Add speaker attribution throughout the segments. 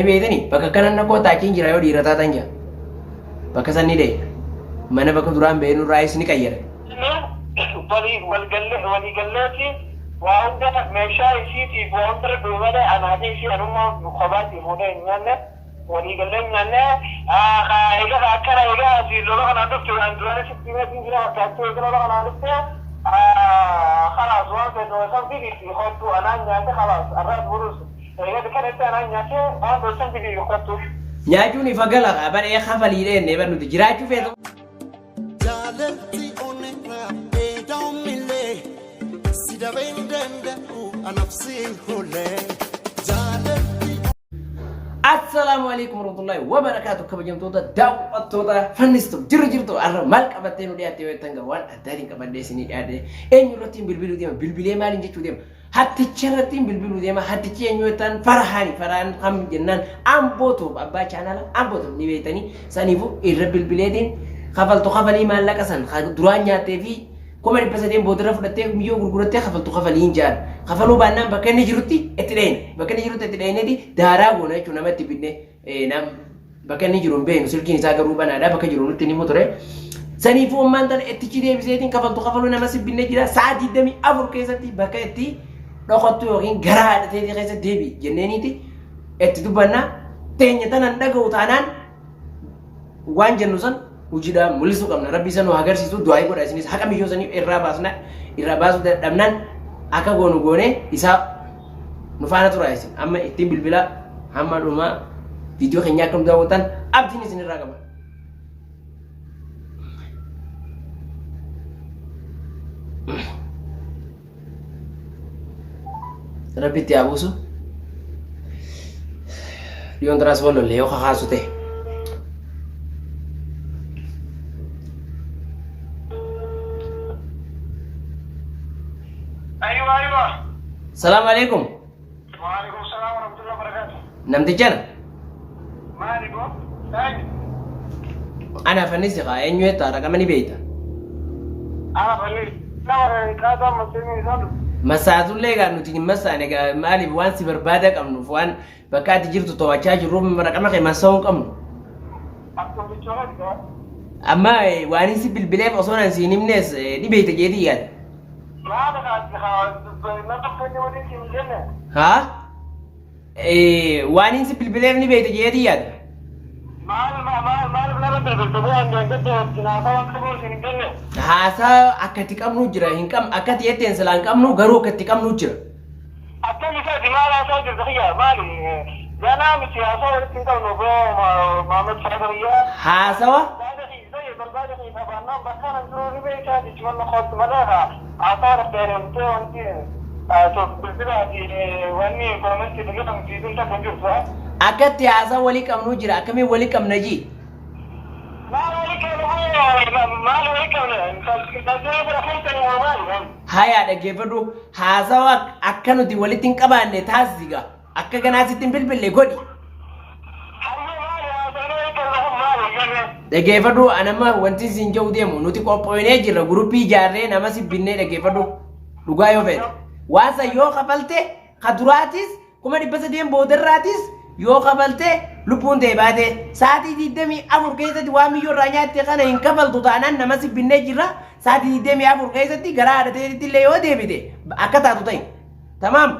Speaker 1: ni beeytanii bakka kanan na kootaa achiin jira yoo dhiira taatan jaa. Bakka san ni dheeyna. Mana bakka duraan beeynu irraayis ni qayyara.
Speaker 2: Walii walii galleeti waa hunda meeshaa isiitiif waa hunda irra dhume malee anaa fi isii anummaa kophaatti fuudhee hin nyaanne. Walii gallee hin nyaanne. Egaa akkana egaa asii lola kanaan dhufte an duraan sitti himeetiin jira fakkaattuu egaa lola kanaan dhufte khalaas waan feetu san fidi kottu anaan nyaate khalaas arraas borus egaa kanatti anaan nyaate waan feetu san fidi kottu.
Speaker 1: Nyaachuun ifa gala kaa bar ee kafalii dheenne bar nuti jiraachuu feetu.
Speaker 3: Jaalalti onnerraa eedaa'umillee si dabee hin danda'u anaaf siin hoolee. Jaalalti.
Speaker 1: Assalaamu alaikum warahmatullahi wabarakaatu kabajamtoota daawwattoota fannistu jirru jirtu har'a maal qabattee nu dhiyaatte yoo jettan waan addaatiin qabadhee isinii dhiyaadhe eenyu irratti bilbiluu deema bilbilee maaliin jechuu deema hatticha irratti bilbiluu deema hattichi eenyu jettan farahaani farahaan kam jennaan ambootuuf abbaa chaanaala ambootuuf ni beektanii saniifuu irra bilbileetiin kafaltu kafalii maallaqa san duraan nyaattee fi 300,000 boodarra fudhattee miyyoo gurgurattee kafaltu kafalii hin jaan. Kafaluu baannaan bakka inni jirutti itti dhayna. Bakka inni jirutti itti dhayneeti daaraa goona jechuun nama itti binne nam bakka inni jiru hin beeknu silkiin isaa garuu banaadha bakka jiru nutti hin himu ture. Saniifuu ammaan tana ittichi deebiseetiin kafaltu kafaluu nama si binne jira sa'a 24 keessatti bakka itti dhokattu yookiin garaa haadhateetii keessa deebi jenneeniiti itti dubbanna teenya tanan dhaga'u taanaan waan jennu san hojiidhaan mul'isuu qabna. Rabbi isa nu haa agarsiisu du'aayii godha isinis haqa miyyoo sanii irraa baasna irraa baasuu dadhabnaan akka goonu goonee isaa nu faana tura isin amma ittiin bilbila hamma dhumaa viidiyoo keenya akka nu daawwatan abdiin isin irraa qaba. Rabbi itti haa buusu. Dhiyoon tanaas wal lolle yoo kakaasu ta'e.
Speaker 2: Aywa aywa.
Speaker 1: Salaam alaikum.
Speaker 2: Waalaikum salaam warahmatullahi wabarakatuh.
Speaker 1: Namtichana.
Speaker 2: Maali boo? Eenyu?
Speaker 1: Ana fannisi kaa eenyu jettaa raqama ni beeyta.
Speaker 2: Ana fannis. Nama qaasaa maseemii isaan dhufu.
Speaker 1: Masaatullee egaa nuti hin masaane egaa maaliif waan si barbaada qabnuuf waan bakka ati jirtu to'achaa jirruuf raqama kee massa'uu hin qabnu.
Speaker 2: Akkam jechuudha jira.
Speaker 1: Amma waan si bilbileef osoo nan siin himnees ni beeyta jeetii yaada.
Speaker 2: Maali kaa nama fedhe waliin siin jenne.
Speaker 1: Haa? Waan si bilbileef ni beekta jeetii yaada.
Speaker 2: Maal maal maal nama bilbiltu bu'aan deeggarta wajjin haasaa waan qabu isin hin jenne.
Speaker 1: Haasaa akka itti qabnu jira hin qabnu akka itti jetteen silaa hin qabnu garuu akka itti qabnu jira.
Speaker 2: Akkam isaati maal haasaa jirta kiyya maali ganaa miti haasaa walitti hin qabnu boo Maamad Saada kiyya.
Speaker 1: Haasawa
Speaker 2: Barbaada kiyya barbaada kiyya qabaannaan bakka nan jiru ni beektaa jechuun kootti malee haasaa dheeressee wanti
Speaker 1: Akka itti haasaa walii qabnuu jira akkamiin walii qabna jii. Hayaa dhaggeeffadhu haasawa akka nuti walitti hin qabaanne taasisi gaa akka ganaa sitti hin bilbille godhi. Dhaggeeffadhu anamma wanti siin jedhu deemu nuti qophooynee jirra guruppii ijaarree nama si binnee dhaggeeffadhu. Dhugaa yoo feete. Waan san yoo kafalte ka duraatis 300,000 boodarraatis yoo kafalte lubbuun tee baate sa'aatii 24 keessatti waan miyyoo irraa nyaatte kana hin kafaltu taanaan nama si binnee jirra sa'aatii 24 keessatti garaa haadha teetitti illee yoo deebite akka taatu ta'i. Tamaam.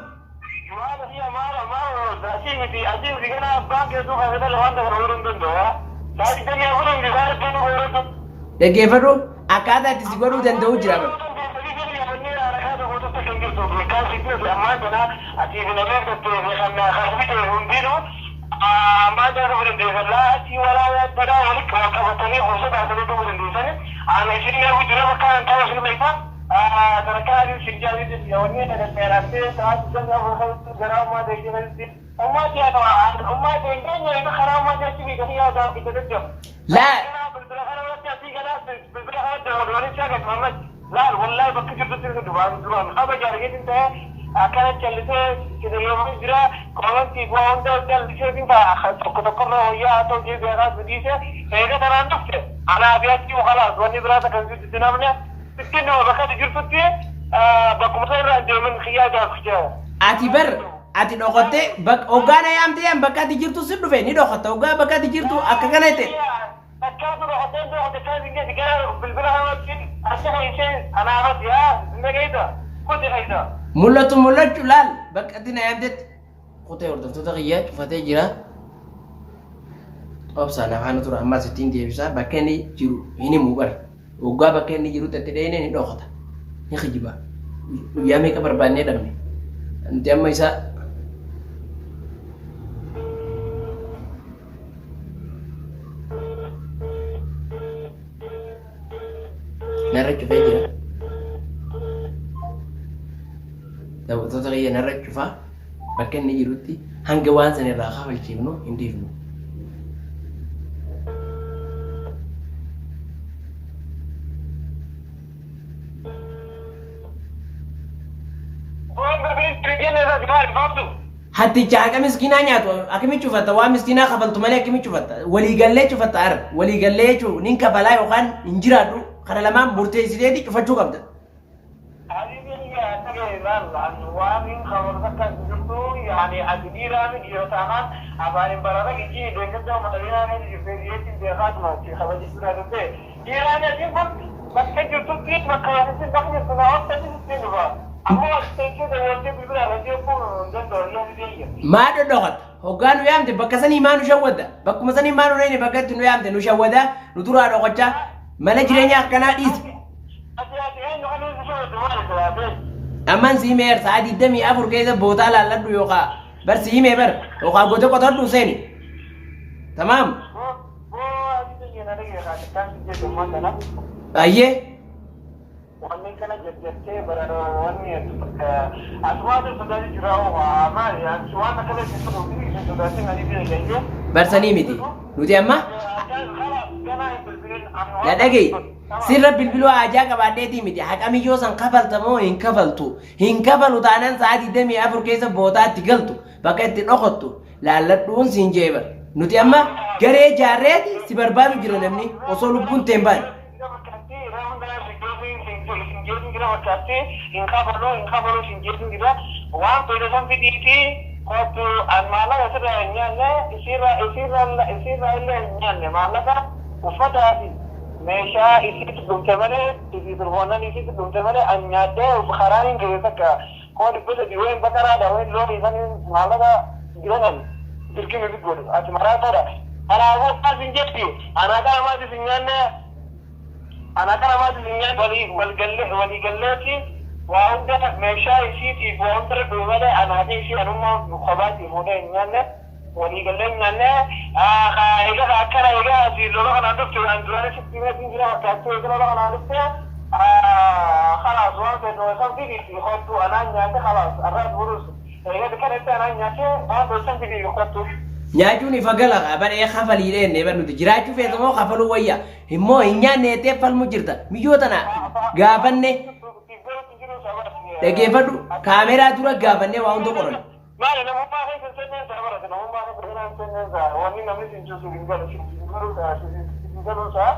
Speaker 1: Dhaggeeffadhu akkaataa itti si godhuu danda'u jira bara. Laa
Speaker 2: Laal wallahi bakka jirtutti ni duraan duraan kabaja argeetiin ta'e akkana callisee sidaloomee jira koomantii waa hunda calliseetiin ta'a tokko tokkorra wayyaa haa ta'u jee beekaa dhiise eega tanaan dhufte anaa fi achi kalaas wanni biraa takka sitti namne sitti nama bakka ati jirtutti bakkuma isa irraa hin deemin kiyyaa jaaf
Speaker 1: Ati bar Ati dhokottee bakka hoggaa na yaamtee an bakka ati jirtu si dhufe ni dhokotta hoggaa bakka ati jirtu akka kana jette.
Speaker 2: Akkaatu dhokottee dhokotte kan isin geessi gara bilbila kana wajjin harka keessee anaafas yaa hin dhageessa kuti keessa.
Speaker 1: Mul'atu mul'achu laal bakka ati na yaamtetti. Kutee hordoftoota kiyya cufatee jira. Obsaan afaan tura ammas ittiin deebisaa bakka inni jiru hin himu bara. Waggaa bakka inni jirutti itti dheeyne ni dhokata. Ni kijiba. Guyyaa meeqa barbaannee dhabne. Nuti amma isa narra cufee jira. Daawwattoota kiyya narra cufaa bakka inni jirutti hanga waan sana irraa kafalchiifnu hin dhiifnu.
Speaker 2: Waan bilbilli jenne irraa maal faamtu?
Speaker 1: Hatticha haqa miskiinaa nyaatu akkami cufatta waan miskiinaa kafaltu malee akkami cufatta waliigallee cufatta ar waliigallee jechuun nin kafalaa yookaan hin jiraadhu kana lamaan murteessiteeti cufachuu qabda. Maa dhodhokatta hoggaa nu yaamte bakka sanii maa nu shawwadda bakkuma sanii maa nu dhayne bakka itti nu yaamte nu shawwadaa nu duraa dhokachaa mana jireenyaa akkanaa dhiisi. Amman sii meer sa'a 24 keessa bootaa laalladhu yookaa bar sii mee bar yookaa gote qotadhu seeni. Tamaam. Ayyee.
Speaker 2: Wanni kana jajjattee bara wanni asumaatu sodaati jira maali waan akkana isin sodaati sodaatin ani bira gayyee.
Speaker 1: Barsanii miti. Nuti amma na dhaga'i. Sirra bilbiluu haajaa qabaadheetii miti. Haqa miyyoo san kafalta moo hin kafaltu? Hin kafalu taanaan sa'a 24 keessa bootaa itti galtu bakka itti dhokottu laalladhuun siin jee bar. Nuti amma garee jaarreeti si barbaadu jira namni osoo lubbuun tee hin baane.
Speaker 2: Waan fedhe san fidiitii kottu an maallaqa sirraa hin nyaanne isiirraa isiirraa isiirraa illee hin nyaanne maallaqa uffataa fi meeshaa isiitu dhumte malee isii turboonnan isiitu dhumte malee an nyaadhee karaan hin ga'e takka 300,000 wayin baqaraadha wayin loonii saniin maallaqa jiranan dirqii nuti godhu ati maraataadha kanaafuu as hin jetti anaa kana maatis hin nyaanne Ana kana maati hin nyaanne walii wal galle walii galleeti waa hunda meeshaa isiitiif waa hunda irra dhume malee anaa fi isii anummaa kophaatti fuudhee hin nyaanne walii gallee hin nyaanne egaa ka akkana egaa asii lola kanaan dhufte an duraanis sitti himeetiin jira fakkaatti eega lola kanaan dhufte khalaas waan feetu san fidiiti kottu anaan nyaate khalaas arraas borus eega kana itti anaan nyaate waan feetu san fidiiti kottu.
Speaker 1: Nyaachuun ifa gala kaa bar ee kafalii dheenne bar nuti jiraachuu feeta moo kafaluu wayya Immoo hin nyaanne jettee falmu jirta. Miyyoo tana gaafanne dhageeffadhu kaameraa dura gaafannee waa hunda qoranne.
Speaker 2: Maali namummaa keessa hin seenneen isaa barate namummaa keessa ganaa hin seenneen isaa wanni namni sin jiru sin galu sin galu sin galu isaa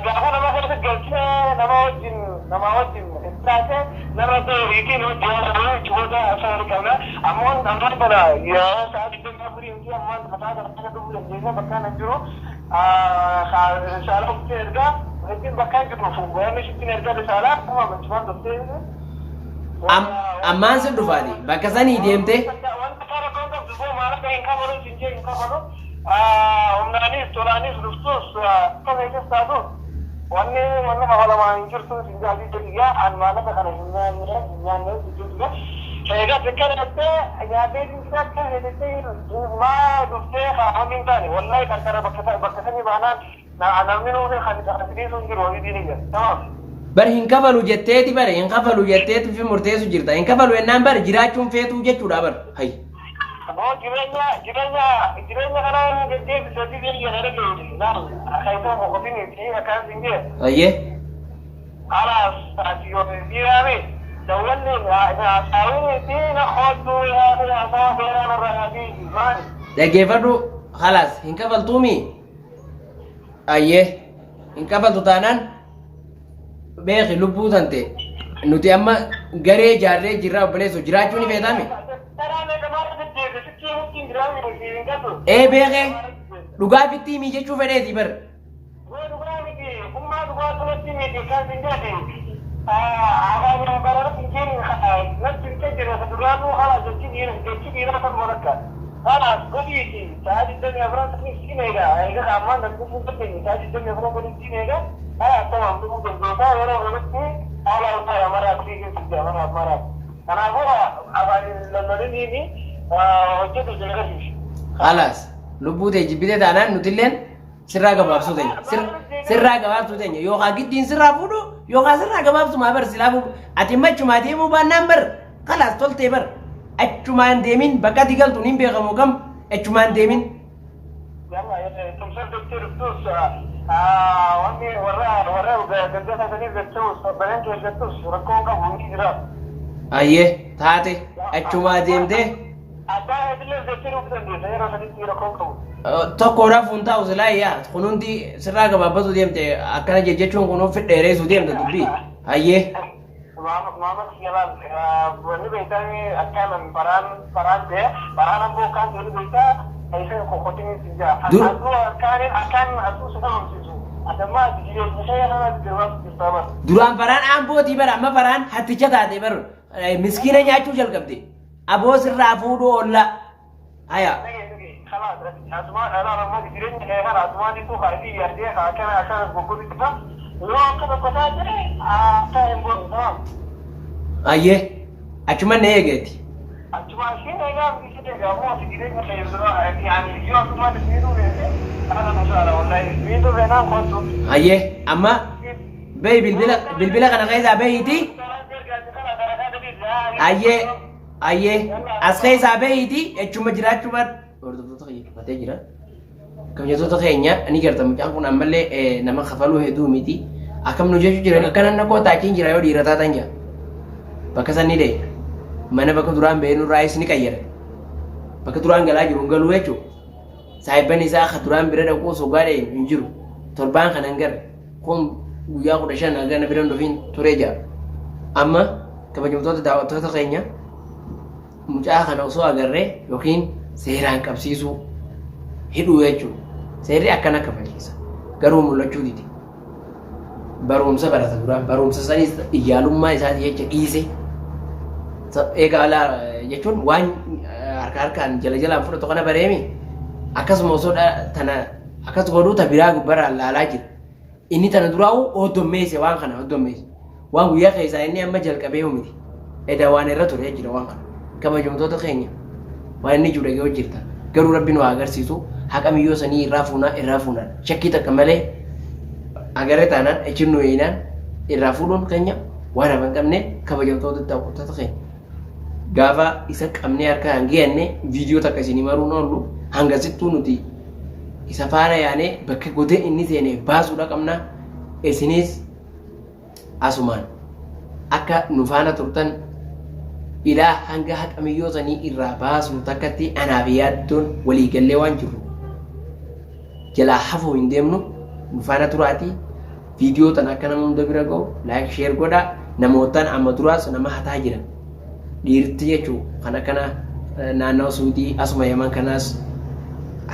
Speaker 2: gaafa nama keessa galchee nama wajjin nama wajjin taate nama riitiin hojii haasa'u booda haasa'u qabna ammoo ammaan kana yeroo sa'a 24 miti ammaan mataa kana keessa dhufuu dandeenya bakka nan jiru Risaalaa ofitti ergaa ittiin bakka hin jiru wanni sittiin ergaa risaalaa akkuma amanchimaan dhuftee.
Speaker 1: Ammaan sin dhufaati bakka sanii deemtee.
Speaker 2: Wanta kana kan qabdu boo maallaqa hin kafalu sin jee hin kafalu humnaanis tolaanis dhuftus akka feetes taatu wanni wanni kafalamaa hin jirtu sin jee adii jedhi yaa an maallaqa kana hin nyaanne hin nyaanne sin jee Eegas akkana jettee nyaatee dhiistee akka feetettee maa dhuftee kaa wanni hin taane wallahi qarqara bakka bakka sanii baanaan namni nuuf kan kan si dhiisuu hin jiru hojii diinii jedha tamaam.
Speaker 1: Bar hin kafalu jetteeti bar hin kafalu jetteetu fi murteessu jirta hin kafalu jennaan bar jiraachuun feetuu jechuudha bar hay.
Speaker 2: Boo jireenya jireenya jireenya kana geggeessu hojii diinii jedha dhaggeessi laal akka isa boqotinii fi akkaan siin jee.
Speaker 1: Ayyee.
Speaker 2: Khalaas ati yoo dhiiraami dawwalli haasawini fi na hodduu yaani haasawa seeraa nurra haasii maali.
Speaker 1: Dhaggeeffadhu khalaas hin kafaltuumi ayyee hin kafaltu taanaan beeki lubbuu tante nuti amma garee jaarree jirra obboleesso jiraachuu ni feetaami.
Speaker 2: Karaa meeqa maal deddeebi'e sitti himutti hin jiraanne hin galu.
Speaker 1: Ee beekee dhugaa fitti himii jechuu fedheeti bar.
Speaker 2: Yoo dhugaa miti ummaa dhugaa kanatti miti kan sin jedhe afaan barara hin jeen natti hin jira duraanuu hala jechi dhiira jechi dhiiraa kan walakka. Kanaaf godhiiti sa'a 24 sanii siin eega eega ammaan nan dhufuu dandeenye sa'a 24 godhi siin eega kanaaf tamam dhufuu dandeessaa yeroo kanatti haala isaa maraaf fiigee si maraaf maraaf. Kanaafuu afaan lololiniini hojjetu jira agarsiisa.
Speaker 1: Khalaas lubbuu tee jibbite taanaan nutilleen sirraa gabaabsuu teenya. Sirraa gabaabsuu teenya yookaan giddiin sirraa fuudhu yookaan sirraa gabaabsumaa bar silaa fuudhu. Ati imma achumaa deemuu baannaan bar khalaas toltee bar achumaan deemin bakka ati galtu niin beekamu kam achumaan deemin.
Speaker 2: Yalla tumsa jettee dhuftus wanni warra warra ganda keessanii jettus obboleen kee jettus rakkoo qabu ni jira.
Speaker 1: Ayyee taate achumaa deemtee.
Speaker 2: Abbaa keetillee jettee dhufuu dandeessa yeroo sanitti rakkoo qabu.
Speaker 1: Tokkoodhaaf hun taa'u silaa yaa kun hundi sirraa gabaabbatu deemte akkana jechuun kun of dheereessuu deemte dubbii. Ayyee.
Speaker 2: Maama kiyya wanni beektaa akkaan faraan faraan ta'e faraan ammoo akkaan ta'e beektaa isa kokkotiin si jira. Aduu akkaan akkaan aduu si dhabamsiisu. Adammaa ati jireenya kee kana jirbaaf jirtaa bara.
Speaker 1: Duraan faraan aambootii bara amma faraan hatticha taate bar miskiina nyaachuu jalqabde. Aboo sirraa fuudhuu oolla. Haya.
Speaker 2: Kalaas asumaan alaan ammoo jireenya kee kana asumaan itti kaasii yaadee akkana akkana goggogi jira. Yoo akka tokko taate akka hin boonu tamam.
Speaker 1: Ayyee. Achuma na eegeeti.
Speaker 2: Achuma isheen eegaa miti eegaa ammoo ati jireenya kee yaani yoo asumaan miidhuu beekte kana mashaala wallahi miidhuu beenaan kootu.
Speaker 1: Ayyee. Amma beeyi bilbila bilbila kana keessaa beeyiiti. Ayyee. Ayyee. As keessaa beeyiiti achuma jiraachuu baat. Hordoftoota keenya cufatee jira. Kabajamtoota keenya ni garta mucaan kun ammallee nama kafaluu hedduu miti. Akkam nu jechuu jiran akkana na koo taachiin jira yoo dhiira taatan jira. Bakka san ni deema. Mana bakka duraan ba'ee nurraayis ni qayyara. Bakka duraan galaa jiru hin galuu jechuudha. Saahibban isaa akka duraan bira dhaquu sogaa dha'e hin jiru. Torbaan kana hin garre. Kun guyyaa 15 hanga na bira hin dhufiin turee jira. Amma kabajamtoota daawwattoota keenya mucaa kana osoo agarree yookiin seeraan qabsiisuu hidhuu jechuudha. Seerri akkana kafalchiisa. Garuu mul'achuu dide. Barumsa barata duraan barumsa sanis iyyaalummaa isaatii jecha dhiise. Egaa alaa jechuun waan harka harkaan jala jalaan fudhatu kana bareemi akkasuma osoo tana akkas godhuu ta biraa gubbarraan laalaa jira. Inni tana duraa'uu hoddommeesse waan kana hoddommeesse. Waan guyyaa keessaa inni amma jalqabee miti. Edaa waan irra ture jira waan kana. Kabajamtoota keenya waan inni jiru dhaga'uu jirta. Garuu rabbi nu haa agarsiisu haqa miyyoo sanii irraa fuunaa irraa fuunaan shakkii takka malee agarre taanaan achi nu eeyinaan irraa fuudhuun keenya waan hafa hin qabne kabajamtoota daawwattoota keenya. Gaafa isa qabnee harka hin geenne viidiyoo takka isinii maruun oollu hangasittuu nuti isa faana yaanee bakka godee inni seene baasuudha qabna. Isinis asumaan akka nu faana turtan ilaa hanga haqa miyyoo sanii irraa baasnu takkatti anaa fi yaaddoon walii gallee waan jirru jalaa hafuu hin deemnu nu faana turaatii viidiyoo tana akka nama hunda bira ga'u like share godhaa namootaan amma duraas nama hataa jiran dhiirti jechuu kan akkana naannawa suudii asuma yaman kanaas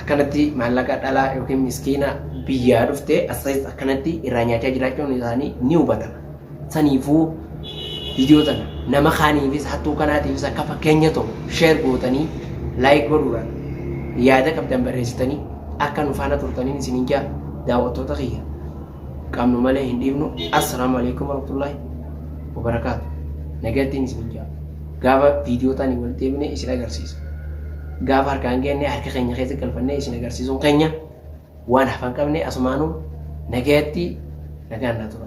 Speaker 1: akkanatti maallaqa dhalaa yookiin miskiina biyyaa dhufte asas akkanatti irraa nyaachaa jiraachuun isaanii ni hubatama. Saniifuu viidiyoo tana nama kaaniifis hattuu kanaatiifis akka fakkeenya ta'u share gootanii like godhuudhaan yaada qabdan barreessitanii akka nu faana turtaniin isiniin jaa daawwattoota kiyya qabnu malee hin dhiifnu. Assalaamu alaikum warahmatullahi wabarakaatu. Nagaattiin isin jaa. Gaafa viidiyoo taanii wal deebine isin agarsiisa. Gaafa harkaan geenne harka keenya keessa galfannee isin agarsiisuun keenya waan hafan qabne asumaanuu nagaatti nagaan naa tura.